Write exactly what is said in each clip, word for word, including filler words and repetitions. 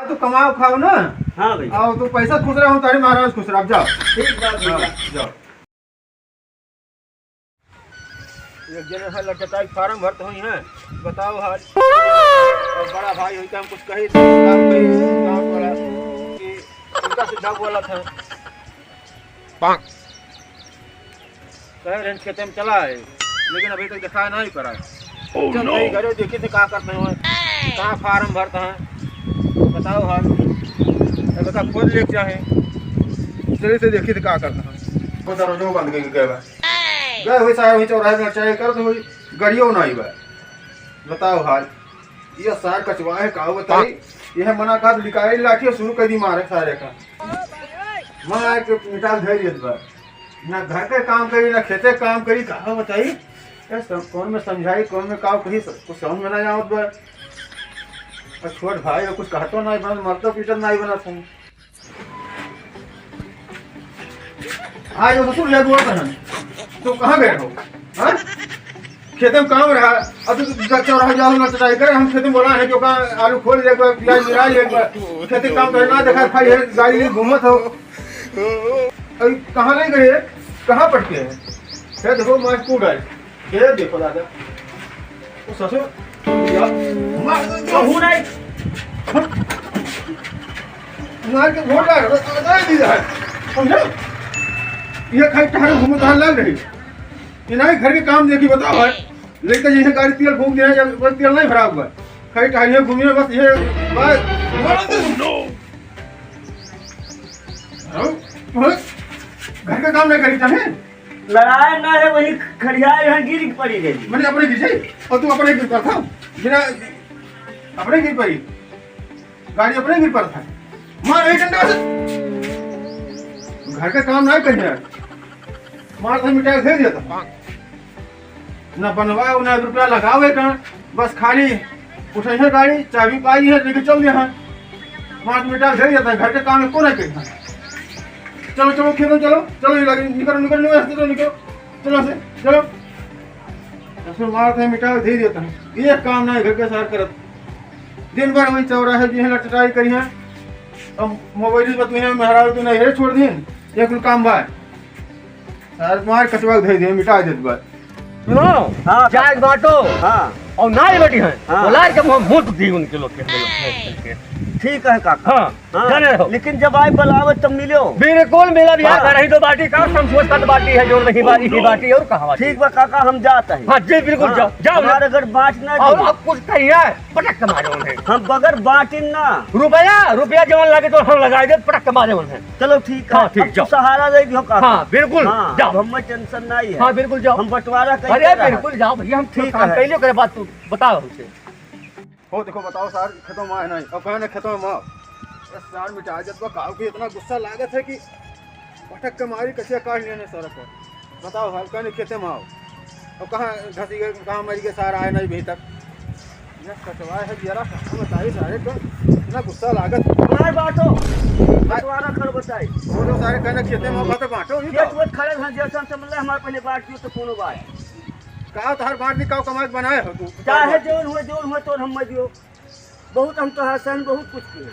तू कमाओ खाओ ना। हाँ भैया। आओ, तू पैसा खुश रहो, तारे महाराज खुश रहो। अब जाओ। ठीक बात भैया। हाँ, जाओ। एक जने है लटटाई फार्म भरत हुई हैं, बताओ हाल। और बड़ा भाई हुई तो हम कुछ कही तो गाँव में, गाँव वाला कि उल्टा सीधा बोलत हैं। कहे रहन खेते में चला है, लेकिन अभी तक दिखाई नहीं पड़ा है। Oh, चल no। कहीं घरे देखी थे का करते हैं, कहाँ फार्म भरते हैं, बताओ हाल। अब बता खोज लेके जाए, जल्दी से देखी थे का करते हैं। वो दरवाजो बंद करके गए बा। गए हुए सारे वही चौराहे में चढ़ाई करते हुए गड़ियो नहीं बा। बताओ हाल। ये सार कचवा है, का बताई? ये है मना का निकाले लाठी और शुरू कर दी मारे सारे का। मन आए के मिटाल धर देत बा। ना घर के काम करी, ना खेते काम करी, का बताई? ये सब कौन में समझाई, कौन में का कही, सब कुछ समझ में ना आवत बा। और छोट भाई है, कुछ कहतो नहीं बनत, मरतो पीटत नहीं बनत है। आज वो ससुर ले दुआ करन। तो कहाँ गए हो? हाँ? खेते में काम रहा। अब तो ग-, चौराहा जाओ ना चटाई करे, हम खेते में बोला है कि ओका आलू खोल ले एक बार, प्याज मिला ले एक बार। खेते काम करे ना देखा, खाली है गाड़ी में घूमत हो। अभी कहाँ नहीं गए? कहाँ पटके हैं? है देखो, मैं कूद आए। ये देखो दादा, वो ससुर, यार, मार दो, कहूँ नहीं। मार के वोट डाल, बस तो बता ही दीजिए, समझे? ये खाली टहरे घूमो, टहर लग रही। ये नहीं घर के काम देखी, बताओ भाई। लेके जैसे गाड़ी तेल फूंक दिया, या बस तेल नहीं भरा हुआ। खाली टहरिए घूमिए, बस ये, बस, मार दो। हाँ? हाँ? घर का काम नहीं करी चाहे? लड़ाई ना है, वही खड़िया यहाँ गिर पड़ी गई। मैंने अपने गिर जाई और तू अपने गिर पड़ता, बिना अपने गिर पड़ी, गाड़ी अपने गिर पड़ता। मार एक डंडा से। घर का काम नहीं करिए, मार तो मिटा के दे देता। ना बनवाओ, ना रुपया लगाओ एक, बस खाली उठे है गाड़ी, चाबी पाई है, लेके चल दिया है। मार मिटा के दे देता है, घर के काम एको नहीं करता। चलो, चलो, खेतों चलो, चलो, ये लगे, निकलो, निकलो, निकलो, चलो, निकलो, चलो से, चलो। ऐसे मारत है, मिटा के दे देता है। ये काम ना है घर के सार करत। दिन भर वही चौराहे जो है लटटाई करी है। अब मोबाइल पर तू है, मेहरारू तू नहीं है, छोड़ दिन। ये कुल काम बा। सार मार कचवा के दे दे, मिटा देत बा। सुनो, हाँ, जाए के बाटो। हाँ। और ना ही बटी है। हाँ। बोला के मुंह, मुंह दी उनके लोग के, हम लोग के। ठीक है काका। हाँ। हाँ, जाने रहो। लेकिन जब आए बुलावे तब मिलो। बिल्कुल मिला भी हाँ। आता रही तो बाटी का हम सोच कर बाटी है जो नहीं बाटी ही बाटी और कहाँ बाटी। ठीक बा काका, हम जात हैं। हाँ जी, बिल्कुल हाँ, जाओ, जाओ। हमारे घर बांट ना और दिए। अब कुछ कही है, पटक के मारे उन्हें। हम बगैर बांटिन ना। रुपया, रुपया जवन लगे तो हम लगाए दे, पटक के मारे उन्हें। चलो ठीक है। हाँ, ठीक, अब तो जाओ। सहारा दे दियो काका। हाँ, बिल्कुल, हाँ, जाओ। अब हमें टेंशन नहीं है। हाँ, बिल्कुल जाओ। हम बंटवारा कइले अरे, रहा। बिल्कुल जाओ भैया, हम ठीक काम है। कइले, ओकरे बाद तू बताओ हमसे। हो देखो, बताओ सार, खेतों में आए नहीं, और कहने खेतों में आओ। ये सार मिटा जब तो काऊ की इतना गुस्सा लागत है कि पटक के मारी, कचिया काट लिया ने सड़क पर। बताओ हाल, कहने खेते में आओ, और कहाँ धसी गए, कहाँ मरी गए, सार आए नहीं अभी तक। ये कचवा है जरा, कहाँ बताई सारे को, इतना गुस्सा लागत। बाहर बांटो, बंटवारा कर बताई। वो लोग सारे कहने खेते में आओ, बांटो, बांटो, ये खेत तो। वेत खड़े हैं, जैसे हमसे मिलना, हमारे पहले बांट दियो तो कोनो बात। का तोहर बांट दी, का कमाई के बनाए हो तू? चाहे जौन हुए, जौन हुए, तोर हम दियो। बहुत हम तोहार सहन बहुत कुछ किए।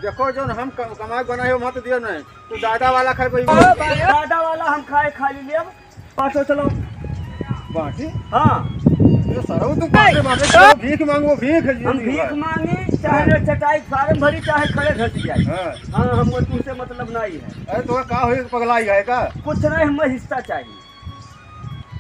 देखो, जौन हम क-, कमाई के बनाए हो, मत दियो नहीं। तू दादा वाला खाए कोई। दादा वाला हम खाए खाली लेब। पाँचों चलो। बांटी? हाँ। ये सरऊ तू बांटे, बांटे, चलो भीख मांगो, भीख है ये हम भी भीख है। मांगी, चाहे हाँ। चटाई फार्म भरी, चाहे खड़े धसी जाए। हाँ। हाँ, हमको तुमसे मतलब नहीं है। अरे, तो का होई, पगलाई है का? कुछ नहीं, हमें हिस्सा चाहिए।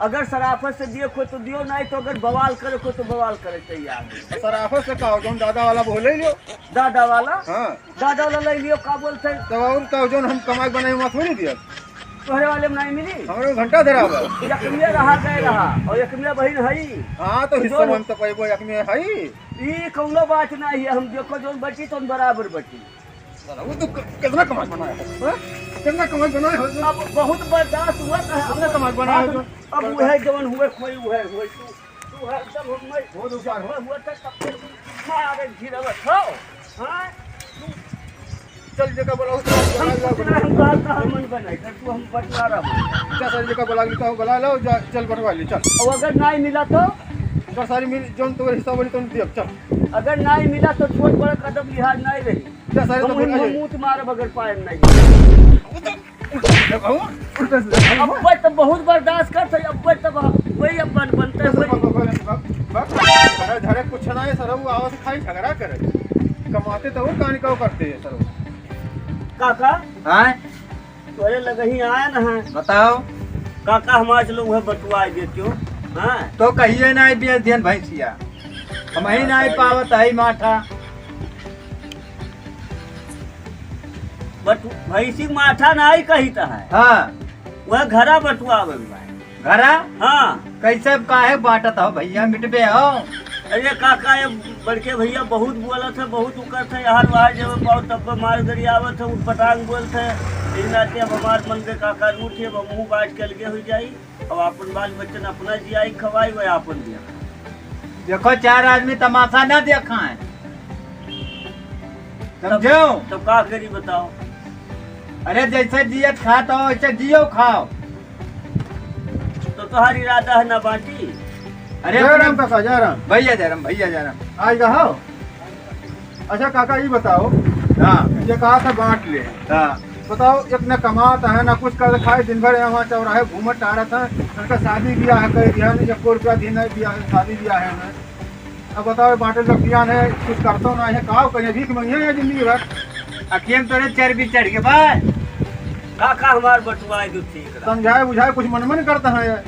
अगर सराफत से दियो को तो दियो, नहीं तो अगर बवाल करे को तो बवाल करे चाहिए आदमी। सराफत से का हो, जौन दादा वाला बोले लियो। दादा वाला? हाँ। दादा वाला ले लियो, का बोलते हैं? तो और का, जौन हम कमाई बनाई, वहाँ थोड़ी दिया। तोहरे वाले में नहीं मिली? हमरे घंटा धरा बा। यकमिया रहा, गए रहा, और यकमिया बहिन हई। हाँ, तो हिस्सा जौन में तो पैबो, यकमिया हई। ई कौनो बात नहीं है, हम देखो जौन बची, तौन बराबर बची। साला, वो तो क-, कितना कमाई बनाया है, हाँ? कितना कमाई बनाया है? अब बहुत बर्दाश्त हुआ था। कितना कमाई बनाया है अब, तो? अब वह जवन हुए, कोई वह हुए, तू, तू हरदम हम मैं वो तो क्या हुआ? हुआ था, तब से मारे घिरवत हो, हाँ? तू चल, जेका बोला, उसको हम बुला ला। कुछ ना, हम बात ना, हम मन बनाए, कर तू हम बंटवारा में। जा, सारी जेका बुला ली, तो बुला लो, जा, चल, बंटवा ली, चल। और अगर नहीं मिला तो? चल, सारी मिल, जौन तुम्हारे हिस्सा बोली, तुम दियो, चल। अगर नाहीं मिला तो छोट बड़ा कदम लिहाज नाहीं रही। जा सारे तो हम बोल रहे। मुंह मारब अगर पाएम नाहीं। उल्टा से, उल्टा से। अब्बे तो बहुत बर्दाश्त करत है, अब्बे तो वही अपन बनते हैं, वही। बक, बक, बक, बक, बक। अरे धरे कुछ ना है सर, वो आवाज खाई झगड़ा करे। कमाते तो वो कहानी का करते हैं सर। काका? हाँ? तोरे लगही आया ना है। बताओ। काका हमारे चलो वह बटुआ दे क्यों? हाँ? तो कहिए ना बेच दियन भैंसिया। हम ही ना पावत है माठा। बट भैंसी के माठा नाहीं कहित है। हाँ। वह घरा बटुआवे के बा। घरा? हाँ। कैसे काहे बांटत हो भैया, मिटबे हो? अरे काका, ये बड़के भैया बहुत बोलत है, बहुत उकरत है, यहाँ वहाँ जब पाओ तब मार गरियावत है, उटपटांग बोलत है। यही नाते अब हमार मन के काका रूठ है, अब हमहूँ बांट के अलगे हो जाई। अब आपन बाल बच्चन अपना जियाई खवाई, वह आपन दिया। देखो, चार आदमी तमाशा ना देखा है, समझो? तो का करी बताओ? अरे, जैसे जियत खात हो, वैसे जियो खाओ। तो तुम्हारी इरादा है ना बांटी? अरे, जय अपने राम काका, जय राम। भैया जय राम, भैया जय राम। आज कहा हो? अच्छा काका, ये बताओ। हाँ। ये कहा था बांट ले। हाँ। बताओ, एक न कमात है, ना कुछ कर खाए, दिन भर यहाँ चौराहे घूमत टहरत है, उनका शादी ब्याह कर दिया, नहीं एको रुपया दिन नहीं दिया है, शादी ब्याह है ना। अब बताओ, बांटे लग किया है, कुछ करतो ना है, का करिए, भीख मंगिए है जिंदगी भर। अखियम तोरे चर्बी चढ़ के बा। काका हमार बटुआ है जो ठीक रहा। समझाए बुझाए कुछ मन मन करता है यार।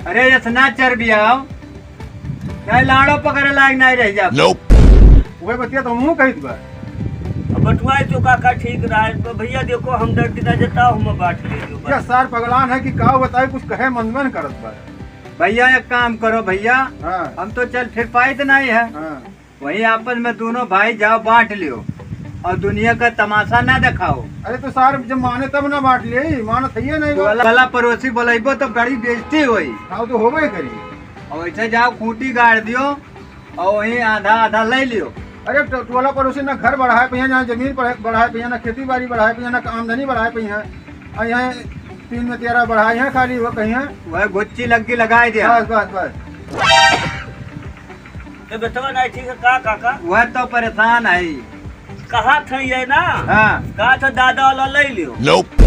अरे, यस ना चर्बियाओ, नहीं लाड़ो पकड़े लायक नहीं रह जा। Nope। वह बतिया तो हमहूँ कहित बा। अब बटुआए तो काका ठीक रहा है, तो भैया देखो, हमदर्दी ना जताओ, हम बांट ले जो बस। या सार पगलान है कि का बताए, कुछ कहे मन मन करत बा। भैया, एक काम करो भैया, हाँ। हम तो चल फिर पाइत नहीं है। हाँ। वहीं आपस में दोनों भाई जाओ, बांट लियो और दुनिया का तमाशा ना दिखाओ। अरे तो सार जब माने तब ना बांट लियो, मानत है ये नहीं। वाला, वाला पड़ोसी बोलाइबो तो बड़ी बेइज्जती होई। हाँ, तो होबे करी। और ऐसे जाओ, खूंटी गाड़ दियो और वहीं आधा आधा ले लियो। अरे तो टोला पड़ोसी ना घर बढ़ाए पहिया, ना जमीन बढ़ाए पहिया, ना खेती बाड़ी बढ़ाए पहिया, ना आमदनी बढ़ाए पहिया। और यहाँ तीन में तेरह बढ़ाए हैं खाली, वो कहीं है। वह गुच्ची लग्गी लगाए दिया। बस, बस, बस। तो बेटवा नहीं ठीक है का काका? वह तो परेशान है। कहा था ये ना? हाँ। कहा था दादा वाला ले लियो। Nope।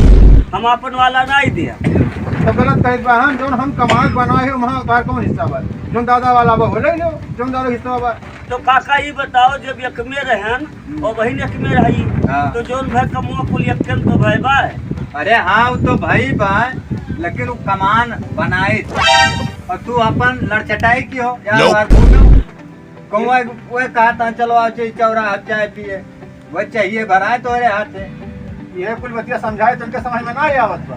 हम अपन वाला नहीं दिया। तो गलत कहित बा हम, जौन हम कमाए बनाए हैं, वहाँ कार कौन हिस्सा बा? जौन दादा वाला बा, वो ले लो, जौन दादा हिस्सा बा। तो काका ये बताओ, जब एक में रहन, हम्म। और बहिन एक में रही, हाँ। तो जौन भाई कमुआ कुल एक में तो भाई बा। अरे हाँ, वो तो भाई बा, लेकिन वो कमान बनाए। और तू अपन लड़चटाई की हो, यार, Nope। बार बोलो। कहूँ वह कहा था, "चलो आओ, चल चौराहा चाय पिए।" वह चाहिए भराए तोरे हाथ है। यह कुल बतिया समझाए, तुमके समझ में ना आवत बा।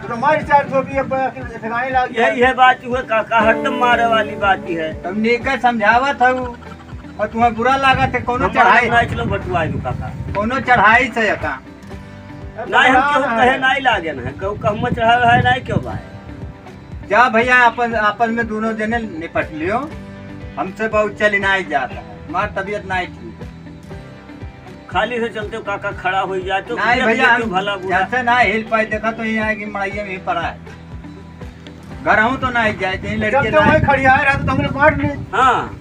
तू तो मार चार धोबी अब ठेकाने लाग गया। यही है बात हुए काका, हरदम मारे वाली बात ही है। तुम नीके समझावत हऊ और तुम्हें बुरा लागत है, कोनो हमारे चढ़ाई, ना चलो बटुआ दो काका। कोनो चढ़ाई से का? नहीं, हम क्यों कहे नहीं लागे ना, क्यों कहूँ चढ़ावे है, नहीं क्यों भाई? जा भैया, आपन, आपन में दोनों जने निपट लियो, हमसे बहुत चली नहीं जाता है, हमार तबीयत नहीं ठीक है। खाली से चलते हो काका, खड़ा हो जाए तो नहीं भैया, भैया, हम क्यों भला बुरा? जैसे ना हिल पाए, देखा तो यहाँ की मड़ाइया में ही पड़ा है, घर हूँ तो नहीं जाए, तो ये लड़के चलते लाए। हुए खड़ियाए रहे तो हमने मार ली। हाँ।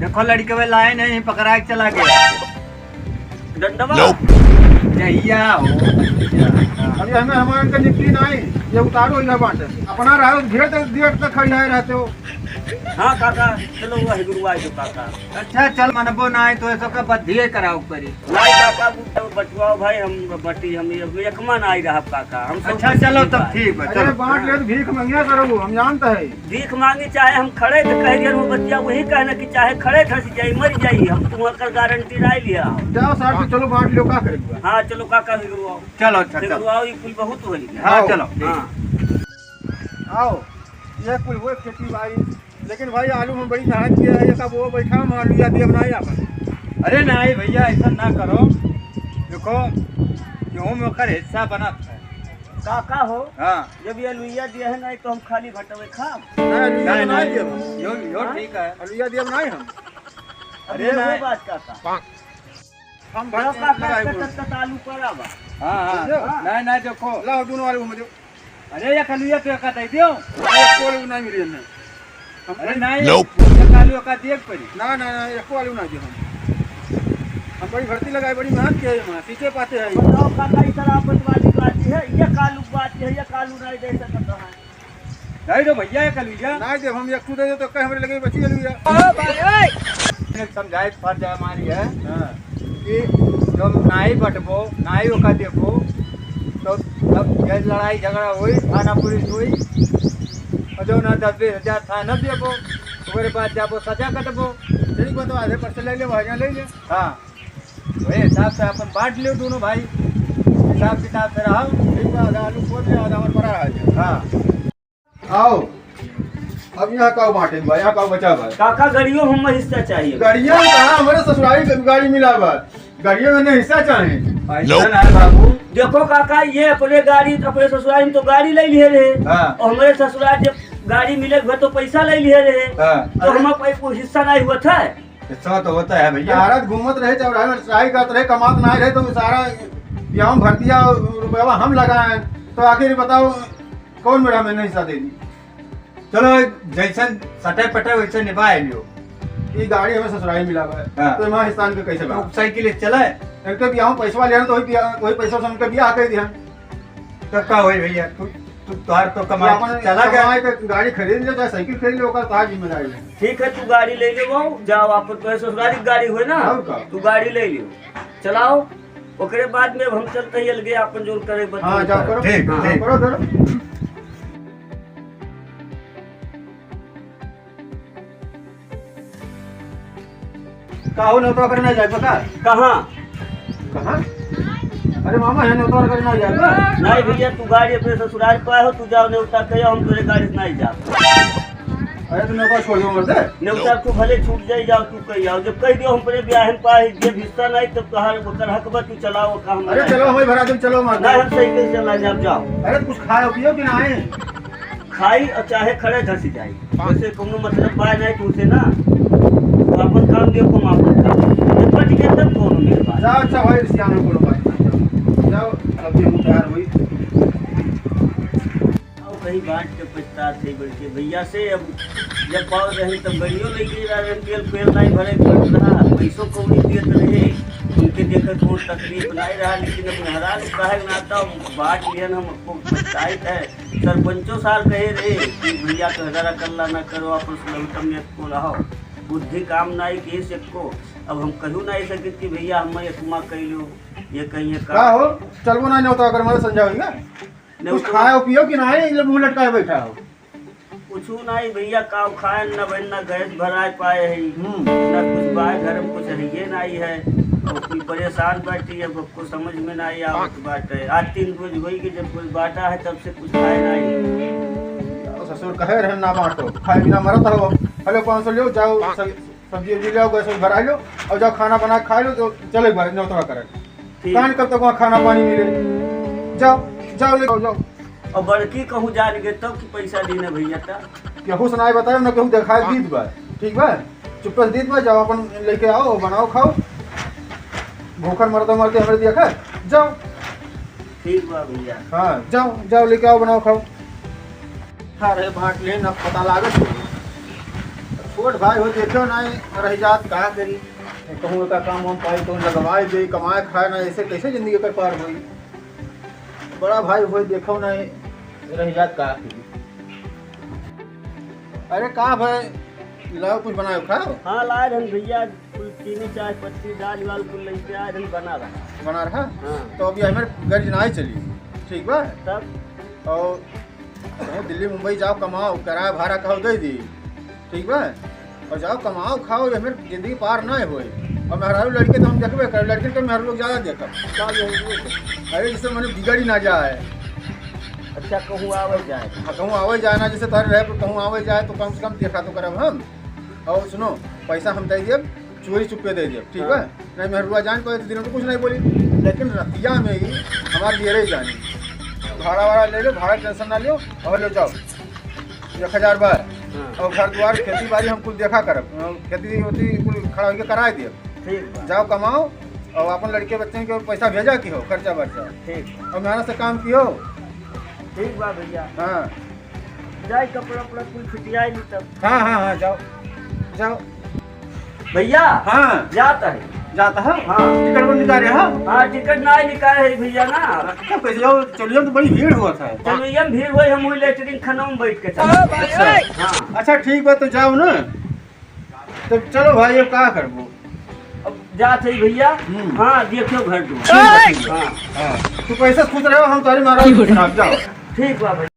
देखो लड़के वे लाए नहीं, पकड़ा के चला गया। डंडवा? Nope। जहिया हो। अभी हमें हमारे के निकली नहीं, ये उतारो इधर बाटे। अपना रहो, घेर तक, घेर तक खड़ी आए रहते हो। हाँ काका, चलो वह गुरुआ जो काका। अच्छा चल, मनबो ना आए तो ऐसा का बधिये कराओ परी। नहीं काका, वो बटुआओ भाई, हम बटी, हम ये, ये कमान आई रहा काका, हम सब अच्छा, चलो तब ठीक बा, अरे चलो। बांट ले तो भीख मंगिया करो, हम जानता है। भीख मांगी चाहे हम खड़े थे, कह दिया वो बतिया, वही कहना कि चाहे खड़े थे, जाई, मर जाई, हम तुम्हारा गारंटी राय लिया। जाओ साहब, तो चलो बांट लो, का करेगा? हाँ, चलो काका भी गुरुआओ। चलो, अच्छा, फिर चलो। गुरुआओ, ये कुल बहुत हो गया। हाँ, आओ। चलो। हाँ। आओ, ये कुल हुए खेती बाड़ी, लेकिन भाई आलू में बड़ी मेहनत किया है, ये सब वो बैठा हम आलू या दिया बनाए आप। अरे नहीं भैया, ऐसा ना करो, देखो गेहूं में ओकर हिस्सा बनत है। काका हो, हाँ। जब ये लुइया दिया है नहीं तो हम खाली भटवे खाब। नहीं, लुइया नहीं, बनाए नहीं। दिया हम। यो, यो हाँ? ठीक है। लुइया दिया बनाए हम। अरे अरे वो नहीं। बात काका। हम चलो भर काका, लगाए तत, बोल। तत, तत आलू पड़ा बा। हाँ, हाँ। समझो? नहीं, नहीं, देखो। लाओ, दोनों वाले घूम जाओ। अरे, ये कलुया तो एक दे दियो। अरे, कोई नहीं मिली हमने। अरे नहीं, Nope। ये कालू का देख पड़ी। ना, ना, ना, एको आलू ना दे हम। हम बड़ी भर्ती लगाए, बड़ी मेहनत किए हैं, सींचे पाते हैं। बताओ काका, ई तरह बतवाली बात है, ये कालू बात है, ये कालू नहीं दे सकता है। नहीं दो भैया, ये कालू जा। नहीं दे, हम एक ठू दे दे तो कह हमरे लगे बची चलू जा। ओ भाई, ओए। समझाए फर्ज है हमारी है। हाँ। कि जब नाई बटबो, नाई ओका देबो, तो तब ये लड़ाई झगड़ा होई, थाना पुलिस होई, और जो ना दस बीस हजार थाना देबो, ओकरे बाद जाबो सजा कटबो। ठीक बा, तो आधे पैसे ले ले, वहाँ ले ले। हाँ, वही हिसाब से अपन बांट लियो दोनों भाई, हिसाब किताब से रहो। ठीक बा, आधा आलू खोल ले, आधा हमारे पड़ा है। हाँ। आओ, अब यहाँ का बांटे बा, यहाँ का बचा बा? काका, गाड़ियों हम हिस्सा चाहिए। गाड़ियाँ कहाँ, हमारे ससुराल के गाड़ी मिला बा, गाड़ियों में हिस्सा चाहे। ऐसा ना है बाबू। देखो काका, ये अपने गाड़ी, अपने ससुराल में तो गाड़ी ले लिए रहे। हाँ। और हमारे ससुराल जब गाड़ी मिले हुए तो पैसा ले लिए रहे। हाँ। तो अरे। हम कोई हिस्सा नहीं हुआ था। हिस्सा तो होता है भैया। भारत घूमत रहे, चौराहे में ट्राई करत रहे, कमात ना रहे, तो सारा यहाँ भर दिया, रुपया हम लगाए, तो आखिर बताओ, कौन मेरा मैंने हिस्सा दे दी? चलो, जैसन सटे पटे वैसे निभाए लियो। ये गाड़ी हमें ससुराल मिला बा, हाँ। तो वहाँ हिस्सा के कैसे बा? तो साइकिल से चला है। इनके बियाह में पैसा लिया तो वही बियाह, वही पैसा से उनके बियाह कर दिया। तब का होई भैया, तू, तू तोहार तो कमाई अपन चला गया। कमाई के गाड़ी खरीद ले, चाहे साइकिल खरीद ले, ओकर तोहार जिम्मेदारी है। ठीक है, तू गाड़ी ले ले, वो जाओ, अपन तो ससुराल की गाड़ी हुए ना, और का? तू गाड़ी ले लियो, चलाओ। ओकरे बाद में अब हम चलते ही अलगे अपन जोन करे बस हाँ, जोन जाओ करे। करो। ठीक, हाँ, ठीक। करो, करो। का हो, नेवता करे ना जाए का? कहाँ? कहाँ? अरे मामा, है नेवता करे ना जाए का? नहीं भैया, तू गाड़ी अपने ससुराल पाए हो, तू जाओ नेवता कहो, हम तोरे गाड़ी से नहीं जाओ। अरे तू नेवता छोड़ दो मर्दे। नेवता तू भले छूट जाए, जाओ तू कही आओ, जब कह दियो हम अपने ब्याह में पाए, जब हिस्सा नहीं तब तोहार ओकर हक बा, तू चलाओ का हम अरे नहीं। चलो, हमें भरा तुम चलो मर्दे। नहीं, हम साइकिल से चला जाब, जाओ। अरे कुछ खाए पियो कि नहीं? खाई और चाहे खड़े धस जाई, वैसे कोनो मतलब बा नहीं तुमसे ना। तो अपन काम देखो, हम अपन काम। जब बच गया तब कोनो मेरे पास। जाओ, अच्छा भाई, सियान कोनो बात नहीं। जाओ, सब्जी हम तैयार हुई। अब कहीं बांट के पछतात है बड़के भैया से। अब जब पाव रहे तब गड़ियों ले गए रहे, तेल फेल नहीं भरे पड़ रहा, पैसों कौड़ी देत रहे, उनके देखे कौन तकलीफ नहीं रहा, लेकिन अब मेहरारू काहे ना था, बांट लियन हम, हमको पछताइत है। सरपंचो सार कहे रहे कि भैया के हजारा कल्ला ना करो, अपन सुलगतम नियत को रहो, बुद्धि काम ना आई केस एको। अब हम कहू ना सकित कि भैया हम ये तुमा कह लो, ये कहिए का का हो, चलबो ना नेवता अगर मरे संजा होई ना। कुछ नेवता खाए पियो कि नहीं, ये मुंह लटकाए बैठा हो। कुछ नहीं भैया, का खाए न बहन, ना गैस भराए पाए है, हम्म। ना कुछ बाय घर में कुछ है ये नहीं है, और कोई परेशान बैठी है, कुछ समझ में नहीं आवत बाटे। आज तीन रोज होई कि जब कोई बाटा है तब से कुछ खाए नहीं। ससुर कहे रहे ना बांटो, खाए बिना मरत हो। हेलो, पाँच सौ लियो, जाओ, स-, सब्जी उब्जी ले आओ, गैस वैस भरा लो, और जाओ खाना बना के खा लो, तो चले भाई, नेवता करे। ठीक। कान कब तक वहाँ खाना पानी मिले? जाओ, जाओ, ले जाओ, जाओ। और बड़की कहूँ जान गए तब कि पैसा दीना भैया ता। केहू से नाई बतायो, ना केहू देखाए दीत बा, ठीक बा? चुप्पे से दीत बा, जाओ अपन लेके आओ, बनाओ, खाओ। भूखन मरते मरते हमरे दिया खा, जाओ। ठीक बा भैया। हाँ, जाओ, जाओ लेके आओ, बनाओ, खाओ। अरे बांट ले, ना पता लागत हो। छोट भाई हो, देखो ना, रह जात, का करी? कहूँ का काम हम पाई, तो लगवाए दे, कमाए खाए ना, ऐसे कैसे जिंदगी कर पार होई? बड़ा भाई होई, देखो ना, रह जात का। अरे का भाई, लाओ कुछ बनाओ, खाओ। हाँ, लाए रहन भैया, कुल चीनी, चाय पत्ती, दाल वाल कुल लेके आए रहन, बना रहा। बना रहा? हाँ। तो अभी हमारे गाड़ी ना चली, ठीक बा? तब? और कहीं दिल्ली मुंबई जाओ, कमाओ, किराया भाड़ा कहो दे दी, ठीक बा? और जाओ कमाओ खाओ, ये हमें जिंदगी पार ना होए। और मेहरारू लड़के तो हम देखबे कर, लड़के के मेहरारू लोग ज्यादा देखब। का जरूरी है? अरे जिससे मने बिगड़ी ना जाए। अच्छा, कहूँ आवे जाए। हाँ, कहूँ आवे जाए ना, जैसे तोहरे रहे पर कहूँ आवे जाए तो कम से कम देखा तो करब हम। और सुनो, पैसा हम दे देब, चोरी चुप्पे दे देब, ठीक बा? हाँ। नहीं, मेहरुआ जान पाए तो दिन में कुछ नहीं बोली, लेकिन रतिया में ही हमारे लिए रह जानी। भाड़ा वाड़ा ले लो, भाड़ा टेंशन ना लियो, और ले जाओ एक हजार बार। हाँ। और घर द्वार, खेती बाड़ी हम कुल देखा करब, खेती होती कुल खड़ा होके कराए देब। ठीक बा। जाओ कमाओ और अपन लड़के बच्चन के पैसा भेजा की हो, खर्चा बर्चा। ठीक। और मेहनत से काम कियो। ठीक बा भैया। हाँ। जाई कपड़ा उपड़ा कुल फिटियाई ली तब। हाँ, हाँ, हाँ, जाओ, जाओ। भैया। हाँ। जात है। जात है? हाँ। टिकट वो निकाले है? हाँ, टिकट ना निकाले है भैया ना। तो कैसे जाओ? चलिए, तो बड़ी भीड़ हुआ था। चलिए, हम भीड़ हुई, हम वही लेटरिन खाना में बैठ के चले। अच्छा। हाँ। अच्छा, ठीक बा, तो जाओ ना। तो चलो भाई, अब का करबो? अब जात है भैया। हम्म। हाँ, देखियो घर दो। ठीक बा, ठीक बा। हाँ। हाँ। तू कैसे खुश रहो, हम तारी महाराज खुश रहो, जाओ। ठीक बा भाई।